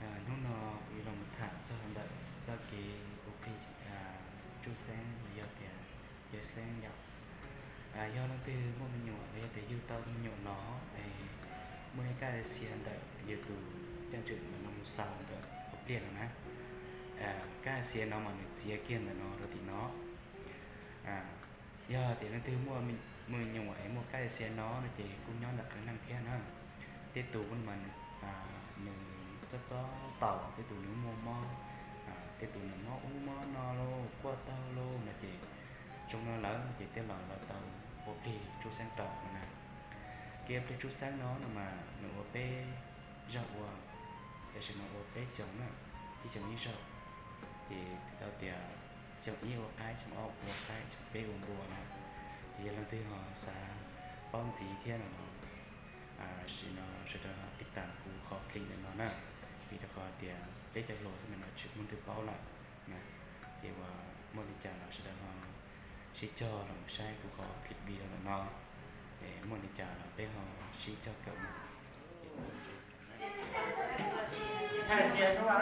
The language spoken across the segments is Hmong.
Hnub no kuv yuav los tham txog ntawm txoj kev ua plig tsuj xeeb los yog tias caw xeeb yom. Yog leej twg muaj me nyuam los yog tias yug tau me nyuam los es muaj ib kab xiav ntawm yus tus caj ntswg no mus xaus ntawm hauv pliaj no na. Kab xiav no mas nws txiav kiag ntawm no rau tim no. Yog tias leej twg muaj me nyuam es muaj kab xiav no no ces kuj nyob ntawm qee leej thiab na. Tej tus mas nws txob txob taus, tej tus nws muaj mob, tej tus nws mob ub mob no lauj, quaj taug lauj no ces zoo no lawm no ces thiaj los lawv tau ua plig tsuj xeeb rau no na. Kev ua plig tsuj xeeb no no mas nws ua peb zaug ua, tam sim no ua peb xyoos na, ib xyoos ib zaug. Ces tau tias xyoo ib ua qaib, xyoo ob ua qaib, xyoo peb ua npua na. Ces yog leej twg ho xav paub ntxiv thiab no, sim no sawv daws pib tas kuv qhov clip ntawm no na, vim rau qhov tias peb cov hluas xwb mas no tsis muaj leej twg paub lawm na. Ces uas muaj li cas los sawv daws ho sib cog los saib kuv qhov clip video ntawm no, es muaj li cas los peb ho sib cog kawm mus. Hais tias yuav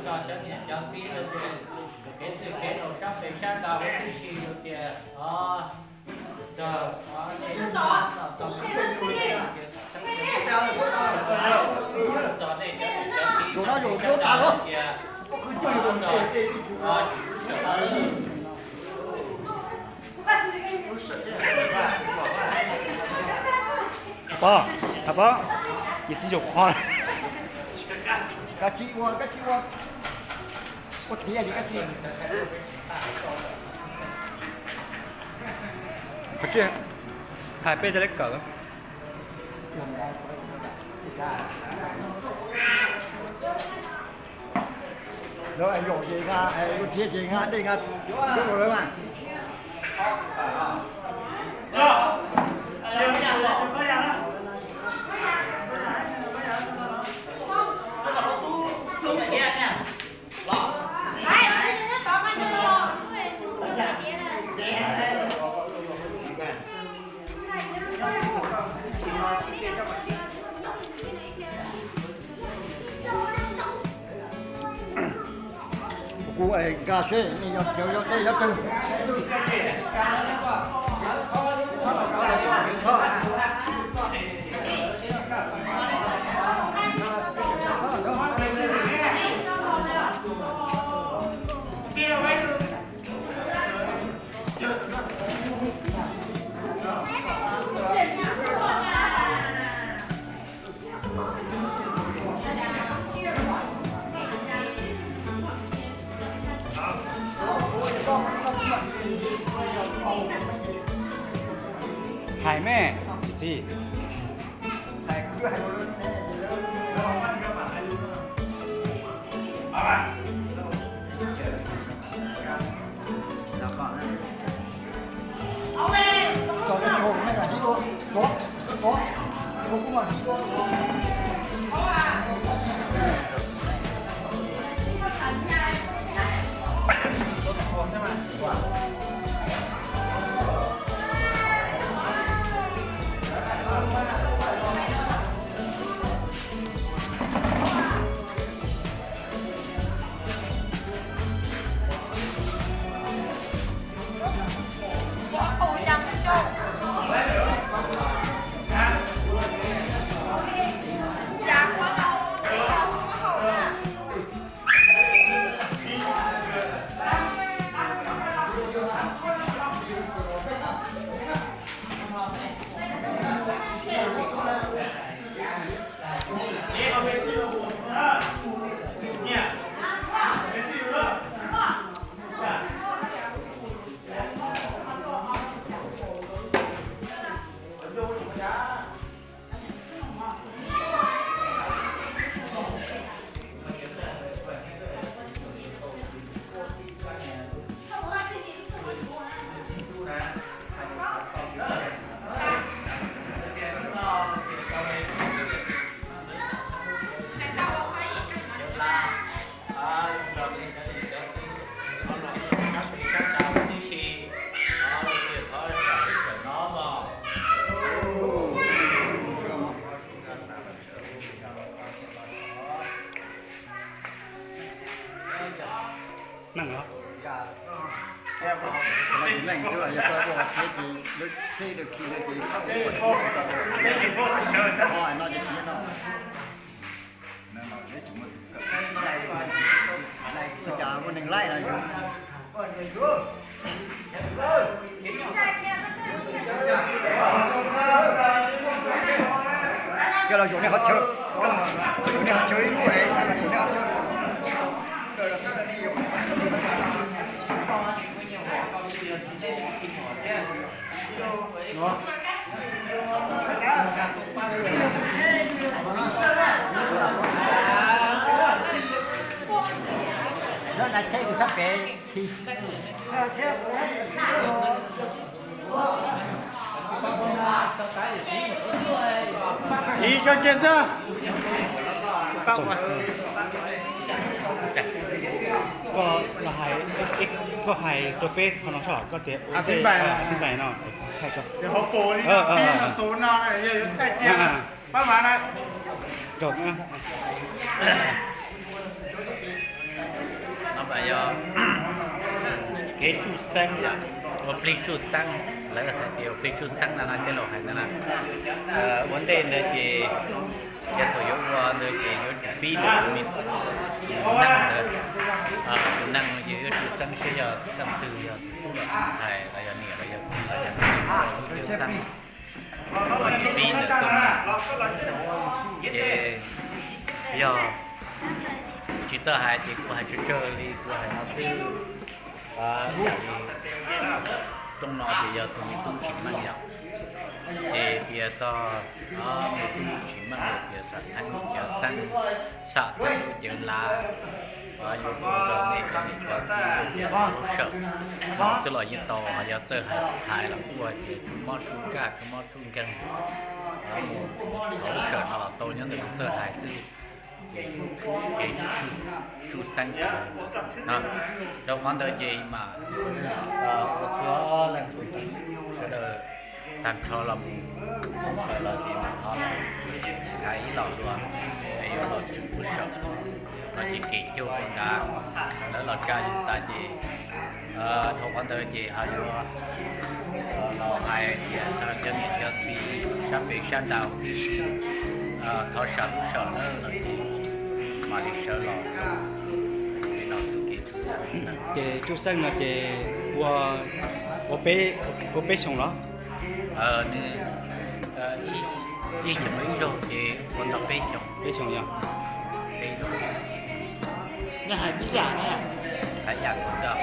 nrog cov niam cov txiv no ces kev txwj kev laus sab pem sab nraud huv tib si yus tias o nrog nej txog nej cov niam cov txiv sab nraud tias Pov, Pov, yus tsis zaum qhov. Koj tsis ua, koj tsis ua. Ua tiav ces koj tsis. Qhov tseeb, hais peb thiaj li kawm. Lawv yuam ces nqa, lub thiab ces nqa dej nqa cub rau lawv mas. Kuv nqa seb nej yuav cawv yuav dej yuav twg. Hais me, txiv. Neeg os. Neeg xwb, yog koj ua thiab ces lawv teb lawv khi no ces, no ces, ua cas muaj neeg laij no yus. Coj los zaum nej qhov chaw, zaum nej qhov chaw ib lub, zaum nej qhov chaw. Lawv na, teb kuv sab pem. Tiv cov cia xwb. Koj los hais, koj hais rau peb qhov no soj, koj tias ua tib npais no. Pab mas na. No mas yog kev tsuj xeeb, ua plig tsuj xeeb, lawv hais tias ua plig tsuj xeeb no na, tej laus hais ntawd na. Ua ntej ntawd ces yog thaum yuav ua ntawd ces yuav tsum pib tus me, tus neeg ntawd, tus neeg ces yuav tsuj xeeb seb yog leej twg, yog tus tub los tus ntxhais los yog niam los yog txiv los yog tub xeeb. Pib ntawm tus no ces yog tsis txawj hais ces kuv hais tsawg tsawg li kuv hais no xwb. Rooj no ces yog tus me tub tsis meej yom, ces piav txog me tub tsis meej, piav txog theeb cawv xeeb, sam theeb cawv lav, yuav ua rau nej cov niam cov txiv lub sawm no xwb los yeej tau, ho yog txawj hais los kuj hais tias tsuj mob tsuj ntsaj tsuj mob tsuj nkeeg, mus thov lub sawm no los tau, nyob ntawm txawj hais xwb. Ces, ces tsuj xeeb no, rau qhov ntawd ces mas ua txhua leej txhua tus sawv daws tag nrho los mus, sawv los ces mas ho hais ib los dua, es yuav los tswv lub sawm no ces kev cug nrad, lawv los tsa yus tas ces dhau qhov ntawd ces ho yuav los hais tias cov niam cov txiv sab pem sab nraud tib si thov sam lub sawm lawm no ces mam li sawv los. Li no xwb kev tsuj xeeb. Ces tsuj xeeb no ces ua, ua peb, ua peb xyoos los? Nws ib xyoos ib zaug ces ua tau peb xyoos. Peb xyoos yog? Peb zaug. Hais ib yam, hais ib yam kuv txog.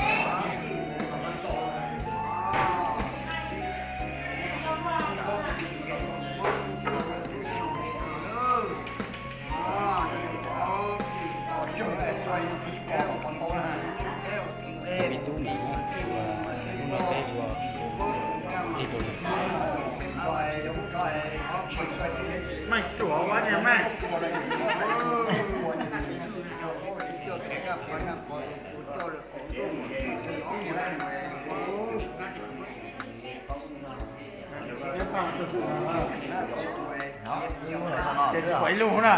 Ib tug niam, hnub no peb ua ib tug niam. Meej ruam ua niag meej. Ib lub na.